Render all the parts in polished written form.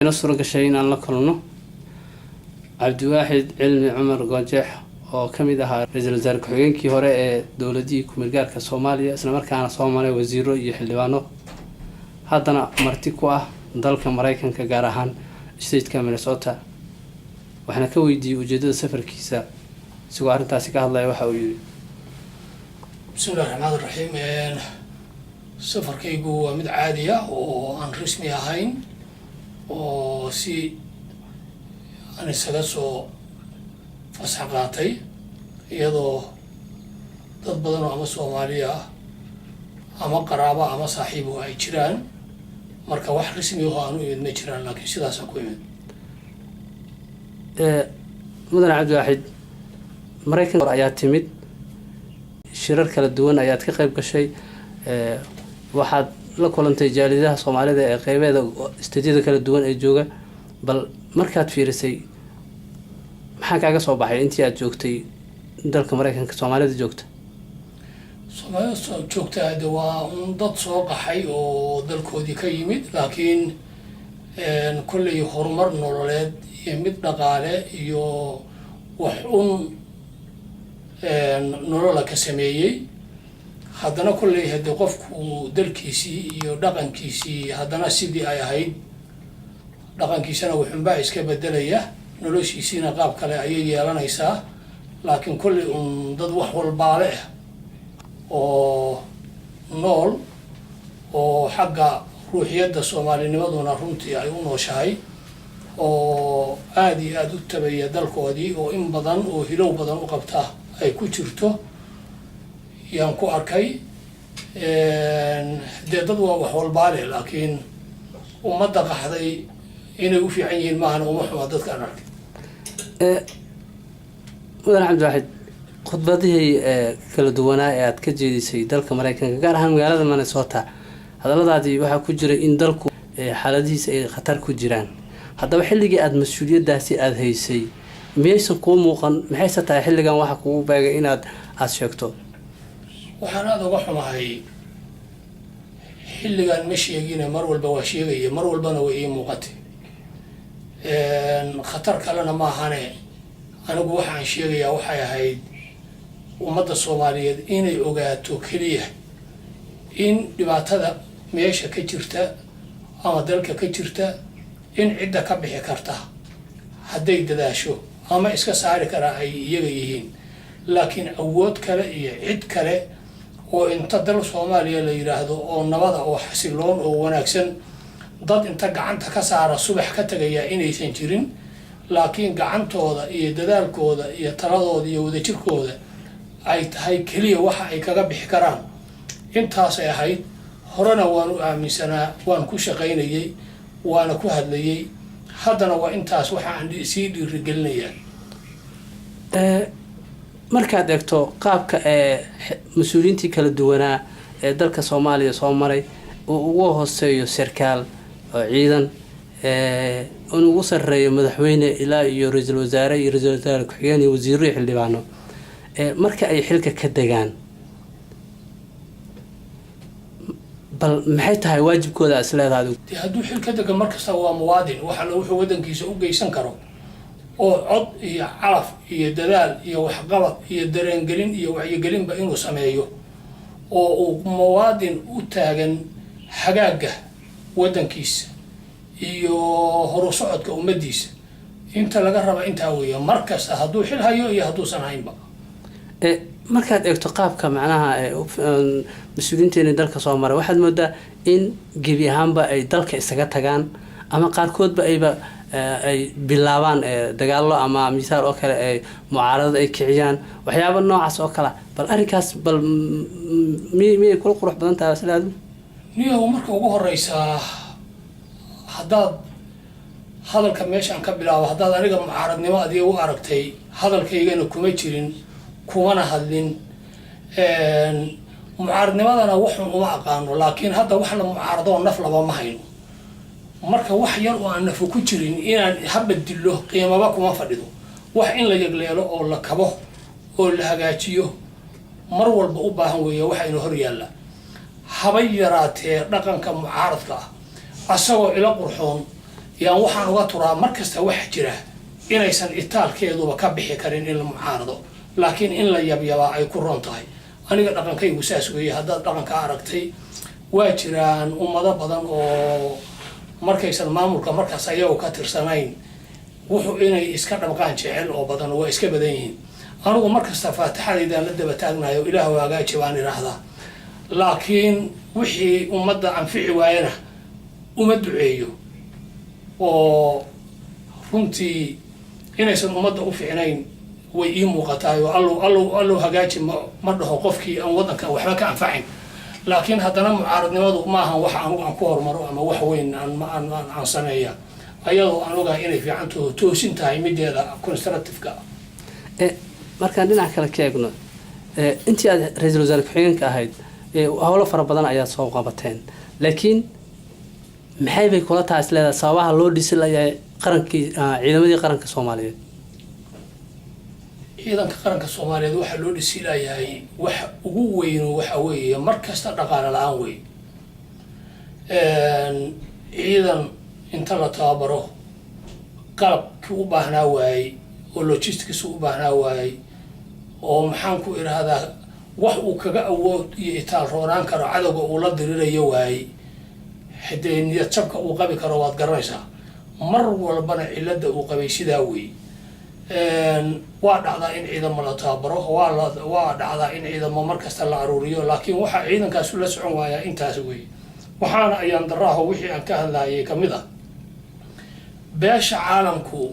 Inoo suura gashay inaan la kulno Cabdiwaaxid Cilmi Cumar Goojeex oo ka mid ahaa ra-iisul wasaare ku-xigeenkii hore ee dowladihii ku-meelgaarka Soomaaliya, islamarkaana soo maray wasiiro iyo xildhibaano, haddana marti ku ah dalka Mareykanka, gaar ahaan stateka Minnesota. Waxaana ka weydiiyey ujeedada safarkiisa. Isagoo arrintaasi ka hadlaya waxa uu yidhi: Bismillahi raxmaan raxiim. Safarkaygu waa mid caadi ah oo aan rasmi ahayn oo si aan isaga soo fasax qaatay, iyadoo dad badan oo ama Soomaaliya ah ama qaraabo ama saaxiibo ay jiraan. Marka wax rasmi oo aan u imid ma jiraan, laakiin sidaasaan ku imid. Mudane Cabdiwaaxid, Maraykan ayaa timid, shirar kala duwan ayaad ka qayb gashay, waxaad la kulantay jaalidaha Soomaalida ee qeybeeda stateyada kala duwan ee jooga. Bal markaad fiirisay, maxaa kaaga soo baxay intii aad joogtay dalka Maraykanka Soomaalida joogta? Soomaalida soo joogta de waa un dad soo qaxay oo dalkoodii ka yimid, laakiin kolley horumar nololeed iyo mid dhaqaale iyo wax un nolola ka sameeyey. Haddana kolley haddii qofku dalkiisii iyo dhaqankiisii haddana sidii ay ahayd, dhaqankiisana wuxunbaa iska bedelaya, noloshiisiina qaab kale ayay yeelanaysaa. Laakiin kolley un dad wax walbaale ah oo nool oo xagga ruuxiyadda Soomaalinimaduna runtii ay u nooshahay oo aada iyo aada u tabaya dalkoodii oo in badan oo hilow badan u qabta ay ku jirto yaan ku arkay. Dee dad waa wax walbaale, laakiin ummadda qaxday inay u fiican yihiin maahana uma xuma dadka aan arkay. Mudane Cabdiwaaxid, khudbadihii kala duwanaa ee aad ka jeedisay dalka Mareykanka, gaar ahaan magaalada Minnesota, hadalladaadii waxaa ku jiray in dalku xaaladihiisa ay khatar ku jiraan. Haddaba xilligii aada mas-uuliyaddaasi aada haysay miyaysan kuu muuqan? Maxayse tahay xilligan waxa kugu beegay inaad aada sheegto? Waxaan aada uga xumahay, xilligan ma sheegine, mar walba waa sheegaya, mar walbana way ii muuqatay. Khatar kalena maahane, anigu waxaan sheegayaa waxay ahayd ummadda Soomaaliyeed inay ogaato keliya in dhibaatada meesha ka jirta ama dalka ka jirta in cidda ka bixi karta hadday dadaasho ama iska saari karaa ay iyaga yihiin, laakiin awood kale iyo cid kale oo inta dal Soomaaliya la yidhaahdo oo nabada oo xasiloon oo wanaagsan dad inta gacanta ka saara subax ka tegaya inaysan jirin, laakiin gacantooda iyo dadaalkooda iyo taladooda iyo wadajirkooda ay tahay keliya waxa ay kaga bixi karaan. Intaasay ahayd. Horena waan u aaminsanaa, waan ku shaqaynayay, waana ku hadlayay, haddana waa intaas waxa aan sii dhiirigelinayaa. Markaad eegto qaabka ee mas-uuliyiintii kala duwanaa ee dalka Soomaaliya soo maray uu ugu hooseeyo sarkaal oo ciidan, in ugu sarreeyo madaxweyne, ilaa iyo ra-iisul wasaare iyo ra-iisul wasaare ku-xigeen iyo wasiiro iyo xildhibaano, marka ay xilka ka degaan, bal maxay tahay waajibkooda is leedahay adigu? Dee hadduu xil ka dega, mar kasta waa muwaadin. Waxa la wuxuu waddankiisa u geysan karo oo cod iyo calaf iyo dadaal iyo waxqabad iyo dareengelin iyo wacyigelinba inuu sameeyo oo uu muwaadin u taagan hagaagga waddankiisa iyo horu socodka ummaddiisa, inta laga raba intaa weeya, mar kasta hadduu xil hayo iyo hadduusan haynba. Markaad eegto qaabka macnaha mas-uuliyiinteeni dalka soo maray, waxaad moodaa in gebi ahaanba ay dalka isaga tagaan ama qaarkoodba ayba ay bilaabaan dagaallo ama misaal oo kale ay mucaaradad ay kiciyaan, waxyaaba noocaas oo kale. Bal arrinkaas bal miyay kula qurux badan tahay sida adigu? Niyahow, marka ugu horeysaa haddaad hadalka meeshaan ka bilaabo, haddaad aniga mucaaradnimo adiga u aragtay, hadalkaygana kuma jirin, kumana hadlin. Mucaaradnimadana waxun uma aqaano, laakiin hadda wax la mucaaradoo naf laba ma hayno. Marka wax yar oo aan nafu ku jirin inaan haba dillo qiimaba kuma fadhido. Wax in la yagleelo oo la kabo oo la hagaajiyo mar walba u baahan weeye waxaynu hor yaalla. Haba yaraatee dhaqanka mucaaradka ah asagoo ila qurxoon. Yaan waxaan uga turaa mar kasta waxa jira inaysan itaalkeeduba ka bixi karin in la mucaarado, laakiin in la yabyabaa ay ku roon tahay. Aniga dhaqankaygu saas weeye. Haddaad dhaqanka aragtay, waa jiraan ummado badan oo markaysan maamulka markaas ayagu ka tirsanayn wuxuu inay iska dhabqaan jecel oo badan, waa iska badan yihiin. Anigu markasta faatixadaydaan la daba taagnayo, "Ilaah hagaaji," baan idhaahdaa, laakiin wixii ummadda anfici waayana uma duceeyo. Oo runtii inaysan ummadda u fiicnayn way ii muuqataay oo "Allow, Allow, Allow hagaaji" ma dhaho qofkii aan waddanka waxba ka anfacayn. Laakiin haddana mucaaradnimadu maahan wax anugu aan ku horumaro ama wax weyn aan sameeya, ayadoo aan ogahay inay fiican taho, toosin tahay mideeda constructive-ka. Markaan dhinaca kale ka eegno, intii aad ra-iisul wasaare ku-xigeenka ahayd, howlo fara badan ayaad soo qabateen, laakiin maxay bay kula tahay is leedahay sababaha loo dhisi layahay qarankii, ciidamadii qaranka Soomaaliyeed? Ciidanka qaranka Soomaaliyeed waxaa loo dhisi layahay, wax ugu weynu waxa weeye mar kasta dhaqaale la-aan wey. Ciidan inta la tababaro qalabkii u baahnaa waayey oo logistics u baahnaa waayey oo, maxaan ku idhaahdaa, wax uu kaga awood iyo itaal roonaan karo cadowga uu la dirirayo waayey, hadee niyad jabka uu qabi karo waad garanaysaa. Mar walbana cilada uu qabay sidaa wey. Waa dhacdaa in ciidamo la tababaro, waa dhacdaa in ciidamo mar kasta la aruuriyo, laakiin waxaa ciidankaasu la socon waayaa intaas wey. Waxaana ayaan daraaho wixii aan ka hadlayay kamid ah beesha caalamku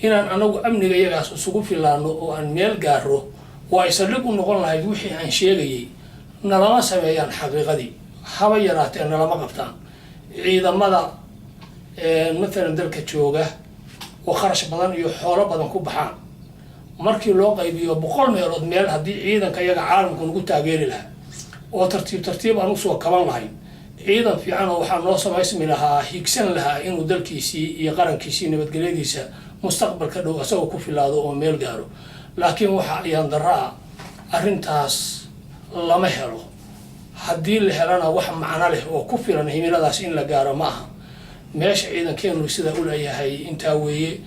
inaan anagu amniga iyagaas isugu filaano oo aan meel gaaro oo ay saldhig u noqon lahayd wixii aan sheegayay, nalama sameeyaan. Xaqiiqadii haba yaraatee nalama qabtaan. Ciidamada mathalan dalka jooga oo kharash badan iyo xoolo badan ku baxaan, markii loo qaybiyo 100 meelood meel, haddii ciidanka iyaga caalamku nagu taageeri lahaa oo tartiib tartiib aan usoo kaban lahayn, ciidan fiican oo waxaa noo samaysmi lahaa higsan lahaa inuu dalkiisii iyo qarankiisii nabadgelyadiisa mustaqbalka dhow asagoo ku filaado oo meel gaaro. Laakiin waxa ayaan darro ah arrintaas lama helo. Haddii la helana, wax macno leh oo ku filan himiladaas in la gaaro ma aha. Meesha ciidankeenu sidaa u leeyahay intaa weeye.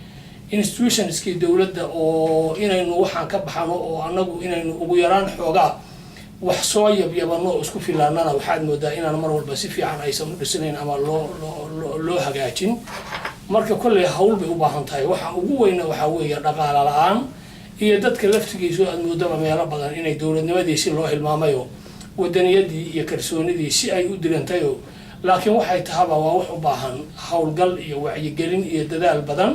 Institutionskii dowladda oo inaynu waxaan ka baxano oo annagu inaynu ugu yaraan xoogaa wax soo yabyabano oo isku filaanana, waxaad moodaa inaan mar walba si fiican aysan u dhisnayn ama loo hagaajin. Marka kolley hawl bay u baahan tahay. Waxa ugu weyna waxaa weeye dhaqaala la-aan iyo dadka laftigiisu aad moodaba meelo badan inay dowladnimadiisi loo hilmaamayo, wadaniyadii iyo kalsoonidii si ay u dilantayo. Laakiin waxay tahaba waa wax u baahan howlgal iyo wacyigelin iyo dadaal badan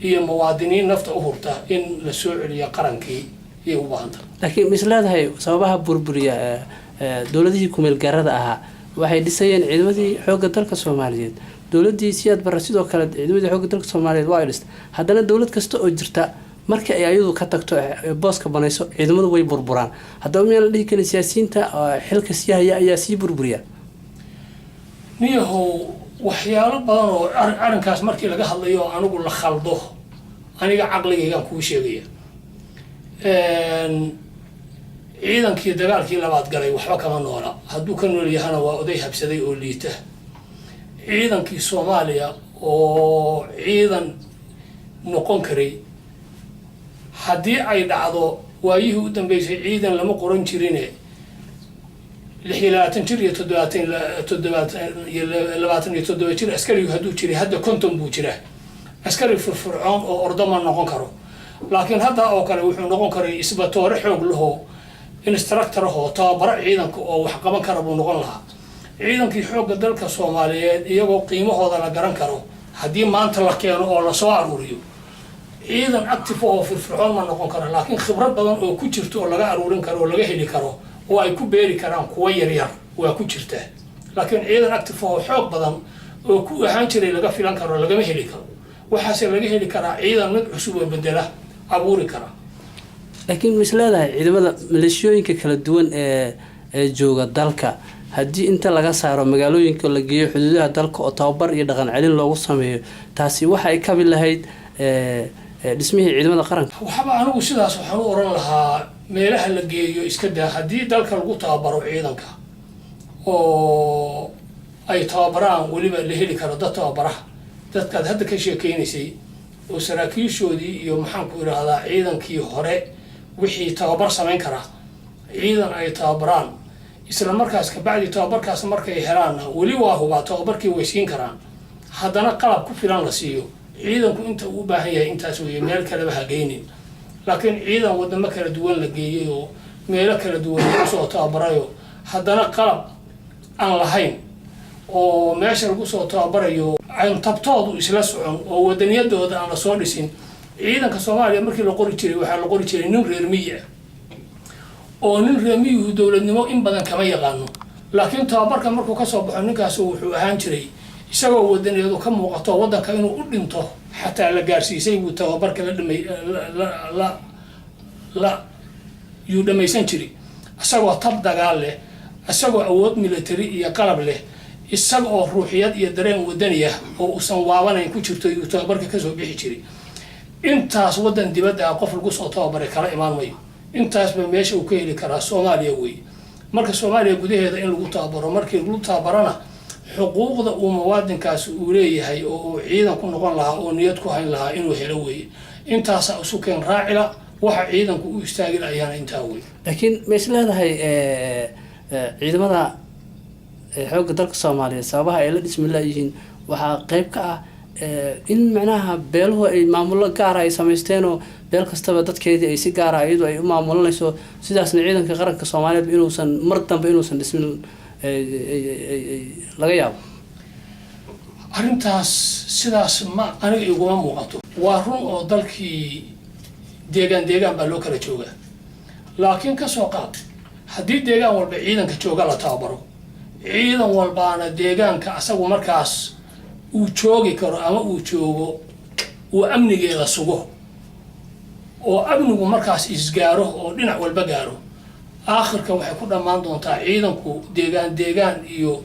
iyo muwaadiniin nafta u hurta in la soo celiyo qarankii ayay u baahan tahay. Laakiin mis leedahay sababaha burburiya dowladihii kumeel gaarada ahaa waxay dhisayeen ciidamadii xoogga dalka Soomaaliyeed? Dowladdii Siyaad Barre sidoo kale ciidamadii xoogga dalka Soomaaliyeed waa ay dhistay. Haddana dowlad kasta oo jirta marka ay ayadu ka tagto, booska banayso, ciidamadu way burburaan. Haddaba miyaan la dhihi karin siyaasiyiinta xilka sii haya ayaa sii burburiya? Niyahow, waxyaalo badan oo arrinkaas markii laga hadlayo anigu la khaldo, aniga caqligaygaan kuu sheegaya. Ciidankii dagaalkii labaad galay waxba kama noola, hadduu ka nool yahana waa oday habsaday oo liita. Ciidankii Soomaaliya oo ciidan noqon karay, haddii ay dhacdo waayihii u dambeysay ciidan lama qoran jirine, 26 jir iyo 77 iyo 27 jir askarigu hadduu jiray, hadda 50 buu jiraa. Askari firfircoon oo ordo ma noqon karo, laakiin hadda oo kale wuxuu noqon karay isbatoore xoog lahoo, instructor ahoo tababaro ciidanka oo wax qaban kara buu noqon lahaa. Ciidankii xoogga dalka Soomaaliyeed, iyagoo qiimahooda la garan karo, haddii maanta la keeno oo lasoo aruuriyo, ciidan active oo firfircoon ma noqon karo, laakiin khibrad badan oo ku jirto oo laga aruurin karo oo laga heli karo oo ay ku beeri karaan kuwa yaryar waa ku jirtaa. Laakiin ciidan active oo xoog badan oo ku ahaan jiray laga filan karo lagama heli karo. Waxaase laga heli karaa ciidan mid cusub oo bedela abuuri kara. Laakiin mis leedahay ciidamada maleeshiyooyinka kala duwan ee jooga dalka, haddii inta laga saaro magaalooyinka la geeyo xuduudaha dalka oo tababar iyo dhaqan celin loogu sameeyo, taasi waxa ay kabi lahayd dhismihii ciidamada qaranka? Waxba anigu sidaas waxaan u oran lahaa, meelaha la geeyo iska daa. Haddii dalka lagu tababaro ciidanka oo Ay tababaraan, weliba la heli karo dad tababaraha dadkaad hadda ka sheekeynaysay oo saraakiishoodii iyo, maxaanku idhaahdaa, ciidankii hore wixii tababar samayn karaa, ciidan ay tababaraan. Isla markaas kabacdi tababarkaas markay helaanna, weli waa hubaa tababarkii way siin karaan, haddana qalab ku filan la siiyo. Ciidanku inta uu u baahan yahay intaas weeye, meel kaleba ha geynin. Laakiin ciidan wadamo kala duwan la geeyey oo meelo kala duwan lagu soo tababarayo, haddana qalab aan lahayn oo meesha lagu soo tababarayo aan tabtoodu isla socon oo wadaniyadooda aan lasoo dhisin. Ciidanka Soomaaliya markii la qori jiray, waxaa la qori jiray nin reer miyi ah, oo nin reer miyuhu dowladnimo in badan kama yaqaano. Laakiin tababarka markuu kasoo baxo, ninkaas wuxuu ahaan jiray isagoo wadaniyadu ka muuqato, waddanka inuu u dhinto xataa la gaarsiisay buu tababarka la dhamay la yuu dhamaysan jiray, isagoo tab dagaal leh, isagoo awood military iyo qalab leh, isaga oo ruuxiyad iyo dareen wadani ah oo uusan waabanayn ku jirto yuu tababarka kasoo bixi jiray. Intaas waddan dibadda ah qof lagu soo tababaray kala imaan mayo. Intaasba meesha uu ka heli karaa Soomaaliya wey. Marka Soomaaliya gudaheeda in lagu tababaro, markii lagu tababarana xuquuqda uu muwaadinkaasi uu leeyahay oo uu ciidan ku noqon lahaa oo niyad ku hayn lahaa inuu helo weeye. Intaasaa isu keen raacila waxa ciidanku u istaagi layaana intaa wey. Laakiin ma is leedahay ciidamada xoogga dalka Soomaaliyeed sababaha ay la dhismi laayihiin waxaa qeyb ka ah in macnaha beeluhu ay maamullo gaara ay samaysteenoo beel kastaba dadkeedii ay si gaara iyadu ay u maamulanayso, sidaasna ciidanka qaranka Soomaaliyeed inuusan mar dambe inuusan dhismin laga yaabo? Arrintaas sidaas ma aniga iguma muuqato. Waa run oo dalkii deegaan deegaan baa loo kala joogaa, laakiin kasoo qaad haddii deegaan walba ciidanka jooga la tababaro, ciidan walbaana deegaanka asagu markaas uu joogi karo ama uu joogo uu amnigeeda sugo oo amnigu markaas isgaaro oo dhinac walba gaaro, aakhirka waxay ku dhammaan doontaa ciidanku deegaan deegaan iyo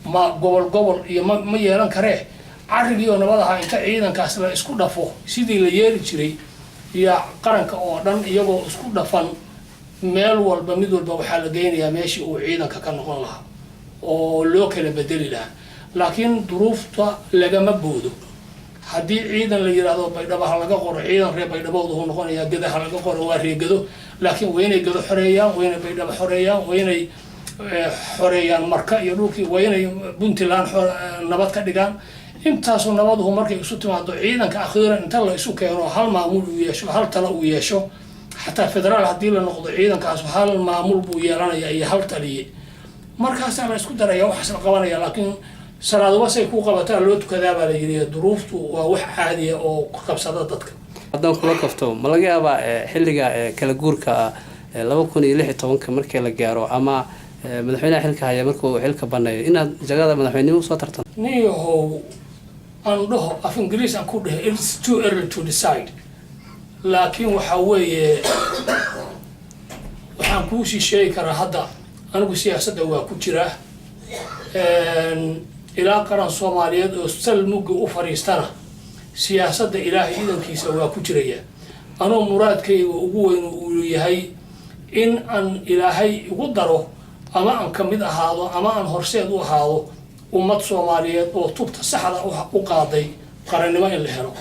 ma gobol gobol iyo ma yeelan karee. Carrigii oo nabad ahaa inta ciidankaas la isku dhafo sidii la yeeli jiray iyo qaranka oo dhan iyagoo isku dhafan, meel walba mid walba waxaa la geynayaa meeshii uu ciidanka ka noqon lahaa oo loo kala bedeli lahaa. Laakiin duruufta lagama boodo. Haddii ciidan la yidhaahdo Baydhabo ha laga qoro, ciidan reer Baydhabood uu noqonayaa. Geda ha laga qoro, waa reer Gedo. Laakiin waa inay Gado xoreeyaan, waa inay Baydhabo xoreeyaan, waa inay xoreeyaan Marka iyo dhulkii, waa inay Puntland nabad ka dhigaan. Intaasoo nabaduhu markay isu timaado, ciidanka akhiiran inta la isu keeno hal maamul uu yeesho, hal tala uu yeesho. Xataa federaal haddii la noqdo, ciidankaas hal maamul buu yeelanaya iyo hal taliye. Markaasaa la isku daraya, waxaas la qabanaya. Laakiin salaaduba say ku qabataa loo tukadaa baa la yidhi. Duruuftu waa wax caadiya oo qabsada dadka. Haddaan kula kafto, ma laga yaabaa xilliga kala guurka 2016-ka markii la gaaro ama madaxweynaha xilka haya markuu xilka baneeyo inaad jagada madaxweynimo usoo tartan? Nin yahow, aan dhaho, af Ingiriis aan ku dhaho, it's too early to decide. Laakiin waxa weeye, waxaan kuusii sheegi karaa hadda anigu siyaasadda waa ku jiraa ilaa qaran Soomaaliyeed oo sal mugga u fadhiistana. Siyaasadda Ilaahay idankiisa waa ku jiraya, anoo muraadkayga ugu weyn uu yahay in aan Ilaahay igu daro ama aan ka mid ahaado ama aan horseed u ahaado ummad Soomaaliyeed oo tubta saxda u qaaday qarannimo in la helo.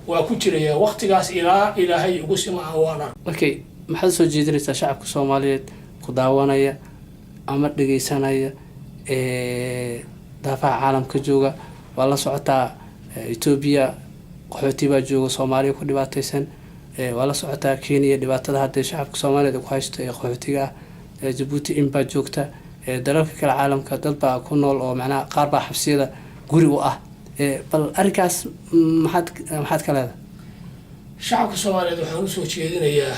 Waa ku jiraya waqtigaas ilaa Ilaahay igu sima waan arko. Okay, maxaad soo jeedinaysaa shacabka Soomaaliyeed ku daawanaya ama dhegeysanaya daafaha caalamka jooga? Waa la socotaa Etoobiya qaxooti baa jooga Soomaaliya ku dhibaateysan. Waa la socotaa Kenya dhibaatada hadda shacabka Soomaaliyeed ku haysto ee qaxootiga ah. Jabuuti in baa joogta. Dalalka kale caalamka dad baa ku nool oo macnaha qaar baa xabsiyada guri u ah. Bal arrinkaas maxaad ka leedahay? Shacabka Soomaaliyeed waxaan usoo jeedinayaa,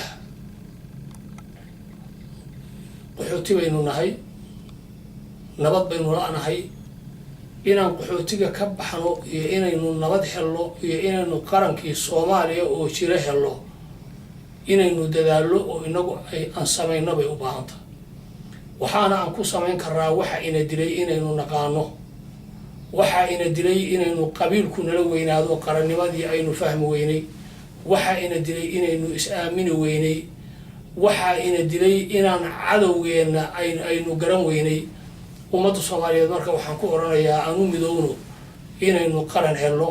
qaxooti baynu nahay, nabad baynu la-nahay. Inaan qaxootiga ka baxno iyo inaynu nabad helno iyo inaynu qarankii Soomaaliya oo jiro helno, inaynu dadaallo oo inagu ay aan samayno bay u baahan tahay. Waxaana aan ku samayn karnaa waxa ina dilay inaynu naqaano, waxa ina dilay inaynu qabiilku nala weynaado, qarannimadii aynu fahmi weynay, waxa ina dilay inaynu is-aamini weynay, waxa ina dilay inaan cadowgeenna aynu garan weynay. Ummadda Soomaaliyeed marka waxaan ku odhanayaa, aan u midowno inaynu qaran helno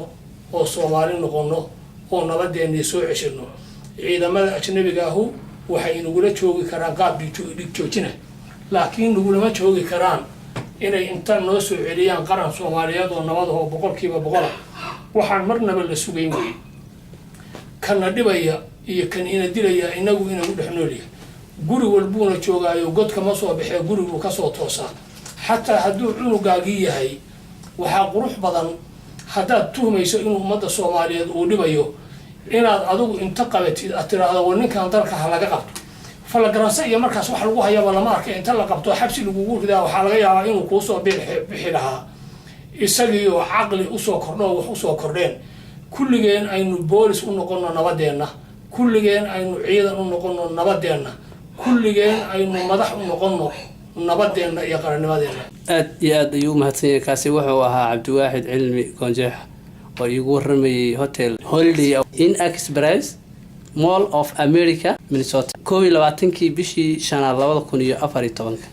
oo Soomaali noqonno oo nabadeennii soo ceshano. Ciidamada ajnabiga ahu waxay nagula joogi karaan qaab dhig joojina, laakiin nagulama joogi karaan inay inta noo soo celiyaan qaran Soomaaliyeed oo nabad oo 100%. Waxaan marnaba la sugayn weye kana dhibaya iyo kan ina dilaya inagu inagu dhex noolyahay. Guri walbuuna joogaayo, godka ma soo baxee, guriguu kasoo toosaa. Xataa hadduu cunugaagii yahay, waxaa qurux badan haddaad tuhmayso inuu ummadda Soomaaliyeed uu dhibayo, inaad adigu inta qabatid aad tiraahdo, "War, ninkan dalka ha laga qabto." Flagrance iyo markaas wax lagu hayaba lama arka. Inta la qabto xabsi lagugu ridaa, waxaa laga yaabaa inuu kuusoo bixi lahaa isagii oo caqli usoo kordho oo wax usoo kordheen. Kulligeen aynu boolis u noqono nabadeenna, kulligeen aynu ciidan u noqono nabadeenna, kulligeen aynu madax u noqono nabadeenna iyo qarannimadeenna. Aad iyo aad ayuu u mahadsan yahay. Kaasi wuxuu ahaa Cabdiwaaxid Cilmi Goonjeex oo iigu waramayay Hotel Holiday Inn Express, Mall of America, Minnesota, 21-kii bishii shanaad 2014-ka.